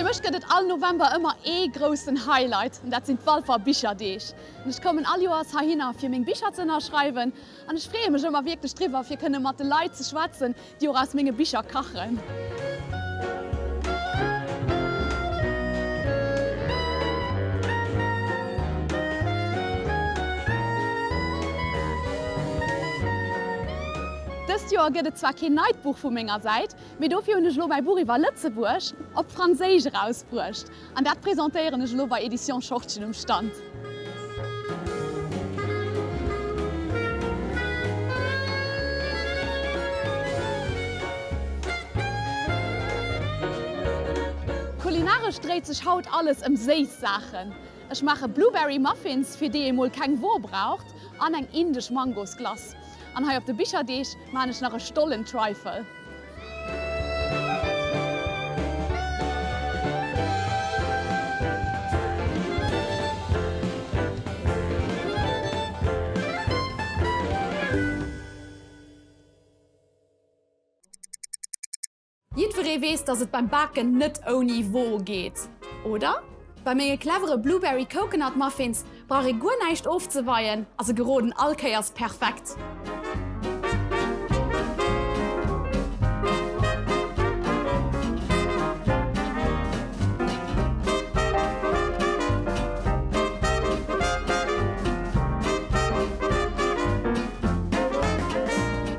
Fir mech gëtt et all November ëmmer ee groussen Highlight, an dat sinn d'Walfer Bicherdeeg. An ech kommen all Joers heihinner fir meng Bicher ze ënnerschreiwen an ech freeë mech ëmmer wierklech driwwer fir kënne mat de Leit ze schwätzen, déi och aus menge Bicher kachen. Dëst Joer gëtt et zwar keen neit Buch vu menger Säit, mee dofir hunn ech elo mäi Buch iwwer Lëtzebuerg op Franséisch erausbruecht an dat presentéieren ech elo bei Editions Schortgen um Stand. Kulinaresch dréit sech haut alles ëm séiss Saachen. Ech maache Blueberry Muffins, fir déi ee mol keng Wo braucht, an eng indesch Mangosglace. An hei op de Bicherdeeg maan ech nach e Stollen-Trifle. Jiddweree weess, dass et beim Baken net ouni Wo geet, oder? Bei menge clevere Blueberry Coconut Muffins brauch ee guer näischt ofzeweien a se geroden all Kéiers perfekt.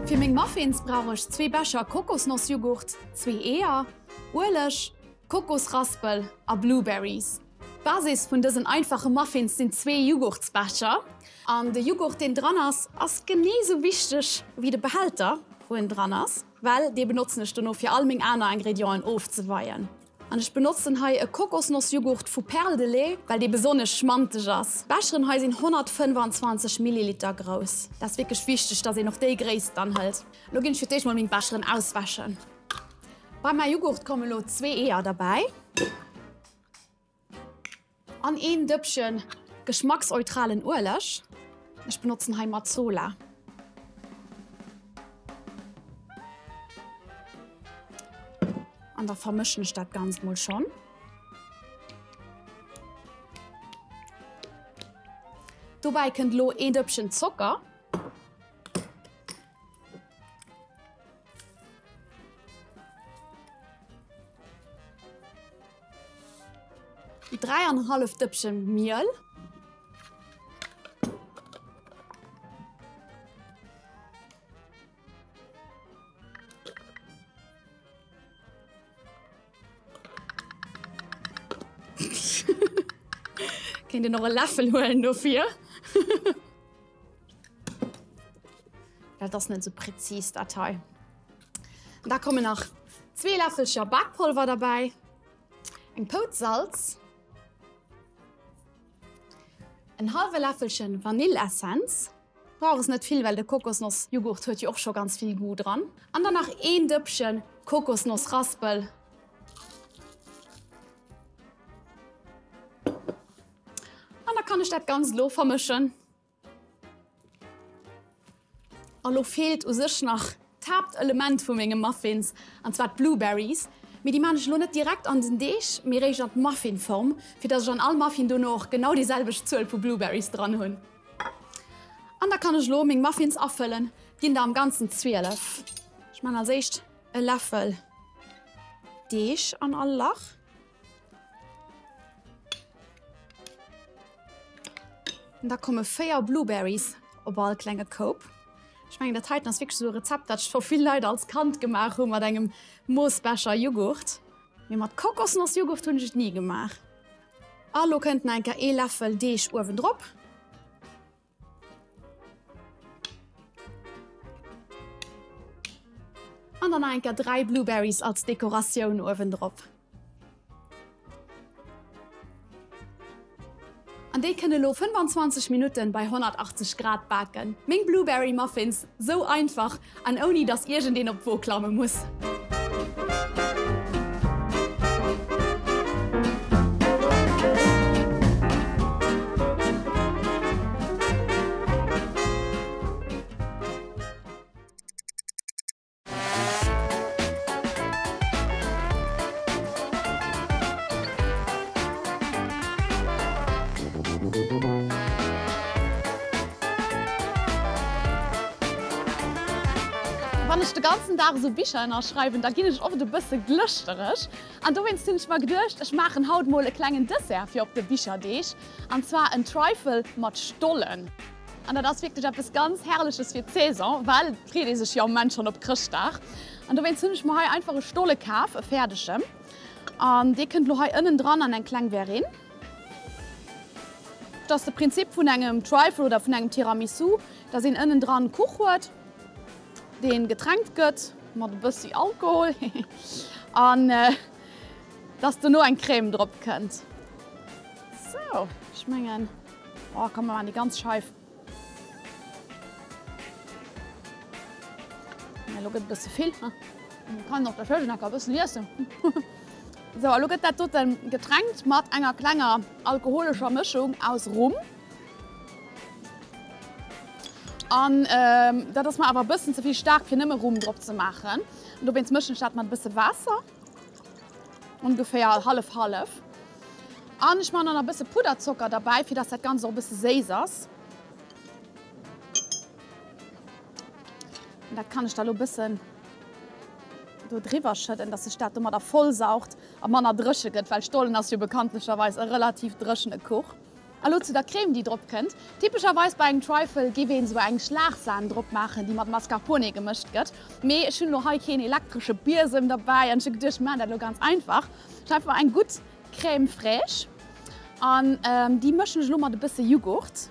Fir meng Muffins brauch ech zwee Becher Kokosnossjughurt, zwee Eeër, Ueleg, Kokosraspel a Blueberries. D'Basis vun dësen einfache Muffins sinn zwee Jughurtsbecher. An de Jughurt deen dran ass, ass genee sou wichteg wéi de Behälter wou en dran ass, well dee benotzen ech dono fir all meng aner Ingredienten ofzeweien. An ech benotzen hei e Kokosnossjughurt vu Perle de Lait, well dee besonnesch schmanteg ass. D'Becheren hei sinn 125 Milliliter grouss. Dat ass wierklech wichteg, dass een och déi Gréisst dann hëlt. Elo ginn ech fir d'éischt mol meng Becheren auswäschen. Bei mäi Jughurt kommen elo zwee Eeër derbäi. An een Dëppchen geschmackseutralen Ueleg, ech benotzen hei Mazola. An da vermëschen ech dat Ganzt mol schonn. Dobäi kënnt elo een Dëppchen Zocker. Dräianenhallef Dëppchen Miel. Kéint een och e Läffel huelen dofir. Dat ass net sou präzis dat hei. Da kommen nach zwee Läffelcher Bakpolver derbäi, eng Pouz Salz, en hallwe Läffelchen Vanillessenz, brauch es net vill, well de Kokosnossjughurt huet jo och scho ganz vill Goût dran, an dann nach een Dëppchen Kokosnossraspel. An da kann ech dat Ganzt elo vermëschen. A lo feelt u sech nach d'Haaptelement vu menge Muffins, an zwar d'Blueberries. Mee déi maan ech elo net direkt an den Deeg, mee réischt an d'Muffinform, fir dass ech an all Muffin dono och genau déi selwecht Zuel vu Blueberries dran hunn. An da kann ech elo meng Muffins afëllen, et ginn der am Ganzen 12. Ech maan als éischt e Läffel Deeg an all Lach. An da komme 4 Blueberries op all klenge Koup. Ech mengen dat heiten ass wierklech esou e Rezept, dat scho vill Leit als Kand gemaach hu mat engem Moossbecher Jughurt. Mee mat Kokosnossjughurt hunn ech et ni gemaach. A lo kënnt nach eng Kéier ee Läffel Deeg uewendrop. An dann nach eng Kéier 3 Blueberries als Dekoratioun uewendrop. An déi kënne lo 25 Minutten bei 180 Grad baken. Meng Blueberry Muffins, sou einfach an ouni dass iergendeen op d'Wo klamme muss. Wann ech de ganzen Dag esou Bicher ënnerschreiwen, da ginn ech oft e bësse glëschtereg. An dowéinst hunn ech mer geduecht, ech maachen haut mol e klengen Dessert fir op de Bicherdeeg, an zwar en Trifle mat Stollen. An dat ass wierklech eppes ganz Herrleches fir d'Saison, well et freet ee sech jo am Moment schonn op Chrëschtdag. An dowéinst hunn ech mer hei einfach e Stolle kaf, e fäerdegen. An dee kënnt elo hei ënnen dran an eng kleng Verrine. Et ass de Prinzip vun engem Trifle oder vun engem Tiramisu, dass een ënnen dran Kuch huet, dee getränkt gëtt mat e bëssi Alkohol an dass dono eng Crème drop kënnt. Sou, ech mengen. Oh, komm, mir maachen déi ganz Scheif. Ja, lo gëtt e bësse vill. Man kann och der Schëllenecker e bëssen iessen. Sou, a lo gëtt dat doten getränkt mat enger klenger alkoholescher Mëschung aus Rum. An dat ass mer awer e bëssen ze vill staark, fir nëmme Rum drop ze maachen. An dowéinst mëschen ech dat mat e bësse Waasser. Ongeféier hallef hallef. An ech man dann nach e bësse Pudderzocker derbäi, fir dass dat Ganzt och e bësse séiss ass. An dat kann ech da lo e bëssen do driwwer schëdden, dass sech dat domadder vollsaugt a manner dréche gëtt, well Stollen ass jo bekanntlecherweis e relativ dréchene Kuch. A lo zu der Crème déi drop kënnt. Typescherweis bei engem Trifle giff een sou eng Schlagsahn drop maachen déi mat Mascarpone gemëscht gëtt. Mee ech hunn lo hei keen elektresche Biesem derbäi an ech hu geduecht ech maachen dat lo ganz einfach. Ech hunn einfach eng gutt Crème fraîche an déi mëschen ech lo mat e bësse Jughurt,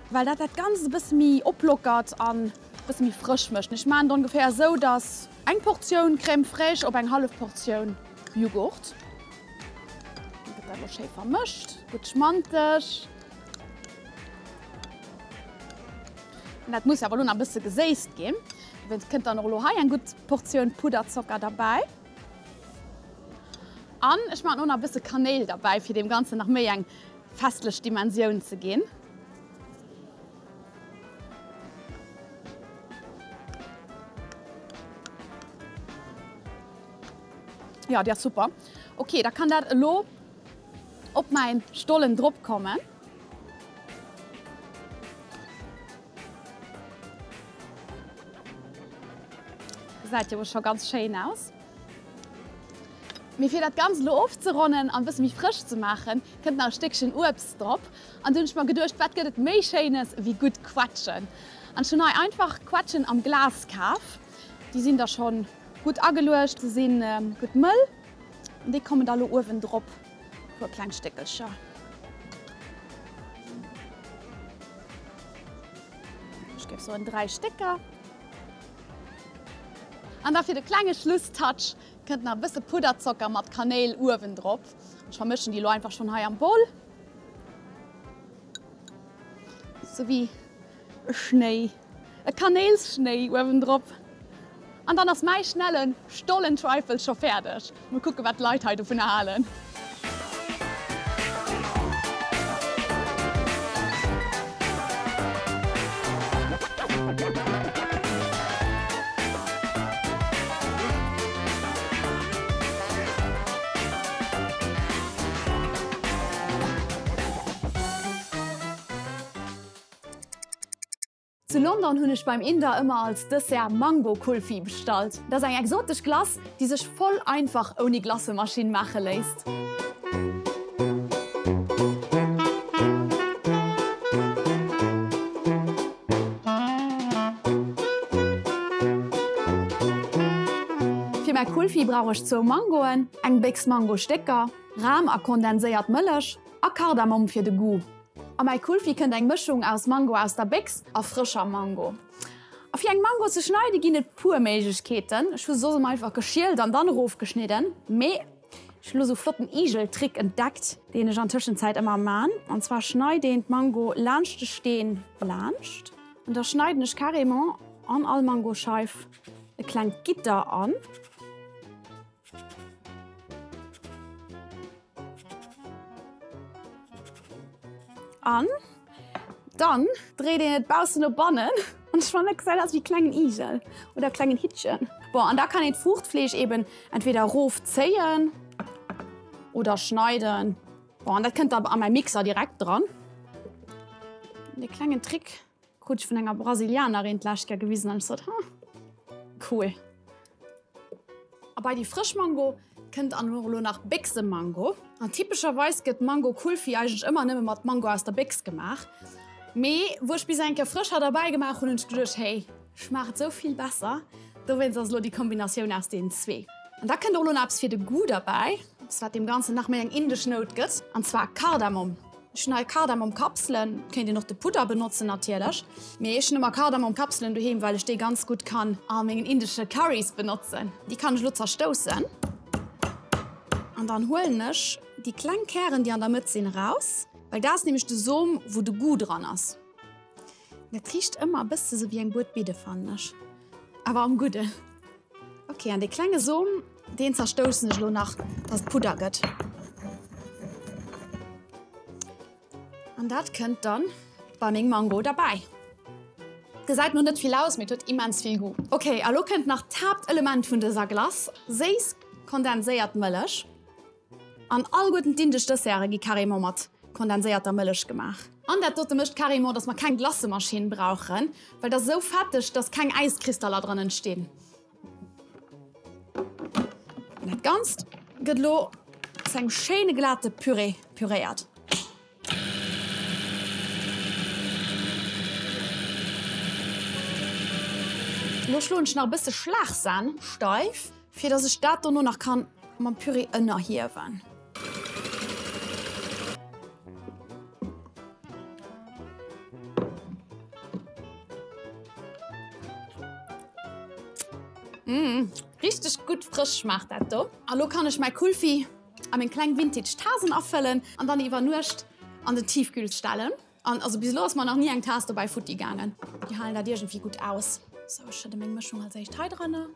well dat dat Ganzt e bësse méi oplockert an e bësse méi frësch mécht. Ech maachen et ongeféier esou dass eng Portioun Crème fraîche op eng hallef Portioun Jughurt. Dann gëtt dat elo schéi vermëscht, gutt schmanteg. An dat muss awer elo nach e bësse geséisst ginn. Dowéinst kënnt dann och elo hei eng gutt Portioun Pudderzocker derbäi. An ech maachen och nach e bësse Kanéil derbäi, fir deem Ganzen nach méi eng festlech Dimensioun ze ginn. Jo, déi ass super. Ok, da kann dat elo op mäin Stollen drop kommen. Gesäit jo scho ganz schéin aus. Mee fir dat Ganzt elo ofzeronnen an e bësse méi frësch ze maachen, kënnt nach e Stéckchen Uebst drop. An du hunn ech mer geduecht, wat gëtt et méi Schéines ewéi gutt Quetschen. An ech hunn hei einfach Quetschen am Glas kaf. Déi sinn da schonn Gutt ageluecht, se si gutt mëll an déi kommen da lo uewen drop, e puer kleng Stéckelcher. Ech géif soen 3 Stécker. An da fir de klenge Schlusstouch kënnt nach e bësse Pudderzocker mat Kanéil uewen drop. Ech vermëschen déi lo einfach schonn hei am Bol. Sou wéi e Schnéi. E Kanéilsschnéi uewendrop an dann ass mäi schnelle Stollen-Trifle scho fäerdeg. Mol kucke wat d'Leit hei dovunner halen. Zu London hunn ech beim Inder ëmmer als Dessert Mango Kulfi bestallt. Dat ass eng exotesch Glace, déi sech voll einfach ouni Glacemaschinn maache léisst. Fir mäi Kulfi brauch ech zwou Mangoen, eng Béchs Mangostécker, Ram a kondenséiert Mëllech a Kardamom fir de Goût. A mäi Kulfi kënnt eng Mëschung aus Mango aus der Béchs a frëscher Mango. A fir eng Mango ze schneide ginn et puer Méiglechkeeten. Ech hu se soss ëmmer einfach geschielt an dann erofgeschnidden, mee ech hu lo sou flotten Igeltrick entdeckt, deen ech an Tëschenzäit ëmmer man. An zwar schneid een d'Mango laanscht de Steen laanscht an da schneiden ech carrément an all Mangoscheif e klengt Gitter an. An dann dréit een et baussen no bannen an ech fannen et gesäit aus wéi klengen Igel oder klengen Hittchen. Bon an da kann een d'Fruuchtfleesch eben entweder erof zéien oder schneiden. Bon an dat kënnt da a mäi Mixer direkt dran. Dee klengen Trick krut ech vun enger Brasilianerin d'lescht Kéier gewisen an ech sot, ha, cool. A bei déi frësch Mango kënnt an och elo nach Béchsemango. An typescherweis gëtt Mango Kulfi eigentlech ëmmer nëmme mat Mango aus der Béchs gemaach. Mee wou ech bis eng Kéier frëscher derbäi gemaach hunn, hunn ech geduecht, hey, schmaacht esou vill besser. Dowéinst ass elo déi Kombinatioun aus deenen zwee. An da kënnt och elo nach eppes fir de Goût derbäi, eppes wat deem Ganzen nach méi eng indesch Nout gëtt, an zwar Kardamom. Ech hunn hei Kardamomkapselen, kéint een och de Pudder benotzen natierlech, mee ech hunn ëmmer Kardamomkapselen doheem, well ech déi ganz gutt kann a mengen indesche Currys benotzen. Déi kann ech elo zerstoussen an dann huelen ech déi kleng Kären, déi an der Mëtt sinn, eraus, well dat ass nämlech de Som, wou de Goût dran ass. Dat richt ëmmer e bësse sou wéi eng Buet Bidde, fannen ech, awer am Gudden. Ok, an dee klenge Som, deen zerstoussen ech elo nach, dass et Pudder gëtt. An dat kënnt dann bei meng Mango derbäi. Gesäit no net vill aus, mee et huet immens vill Goût. Ok, a lo kënnt nach d'Haaptelement vun dëser Glace, séiss kondenséiert Mëllech. An alleguerten d'indesch Desserte gi carrément mat kondenséierter Mëllech gemaach. An dat dote mécht carrément, dass mer keng Glacemaschinn brauchen, well dat ass esou fetteg, dass keng Äiskristaller dran entstinn. An dat Ganzt gëtt elo zu engem schéine glate Püree püréiert. Elo schloen ech nach e bësse Schlagsahn steif, fir dass ech dat dono nach kann mam Püree ënnerhiewen. Mmh, richteg gutt frësch schmaacht dat do. A lo kann ech mäi Kulfi a meng kleng Vintage Tasen afëllen an dann iwwer Nuecht an den Tiefkühl stellen. An also bis elo ass mer nach ni eng Taass dobäi futti gaangen. Déi halen dat iergendwéi gutt aus. Sou, ech schëdde meng Mëschung als éischt hei dranner.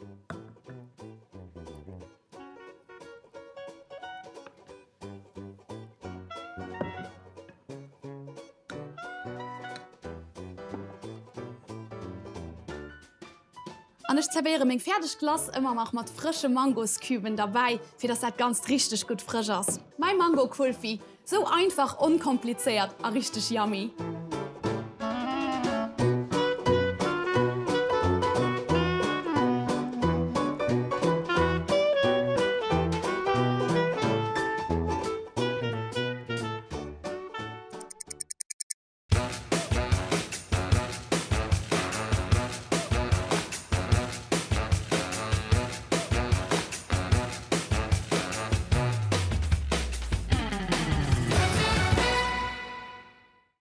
An ech zerwéiere meng fäerdeg Glace ëmmer nach mat frësche Mangoscüben derbäi, fir dass dat Ganzt richteg gutt frësch ass. Mäi Mango-Kulfi, sou einfach, onkomplizéiert a richteg yummy!